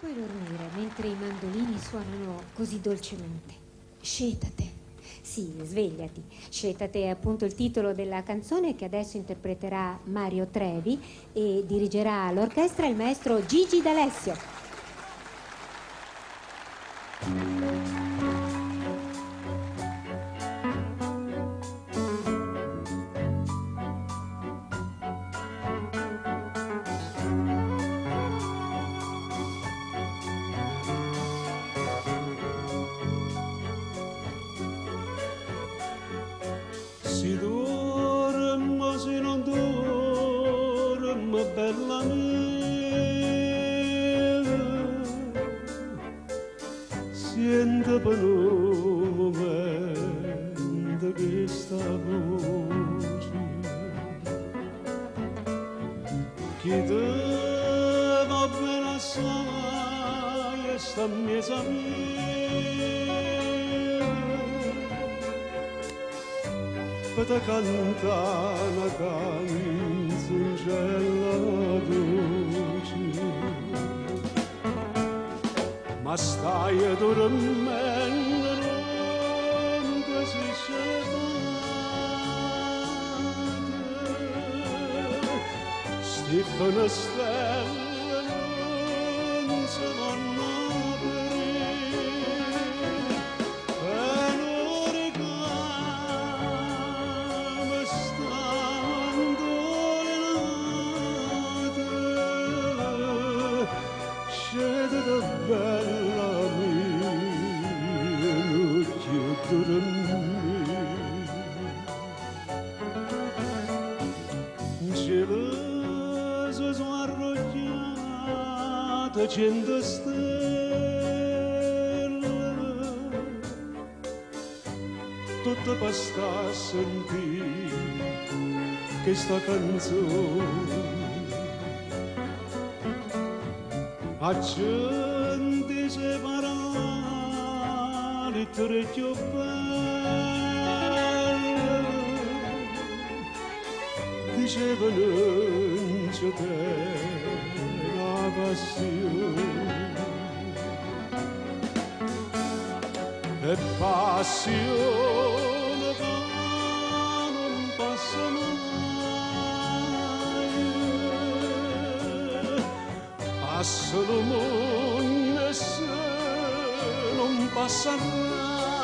Puoi dormire mentre i mandolini suonano così dolcemente? Scetate. Sì, svegliati. Scetate è appunto il titolo della canzone che adesso interpreterà Mario Trevi e dirigerà l'orchestra il maestro Gigi D'Alessio. Si dorme, se non dorme, bella mia, siente per un momento che sta voce, chi te va bene assai, sta mia mia, per te cantare una canzoncella dolce. Ma stai dormendo, non ti sei scetata. Sti finestrelle non si vanno aprire, e non come stanno le notte, scendete bella mia, non ti dormire. Cielo si sono arrocchiate 100 stelle, tutto per sta a sentire questa canzone. Accendi se parole tre più belle, dicevano non c'è la passione. E passione che non passa mai, passa il mondo e se non passa mai.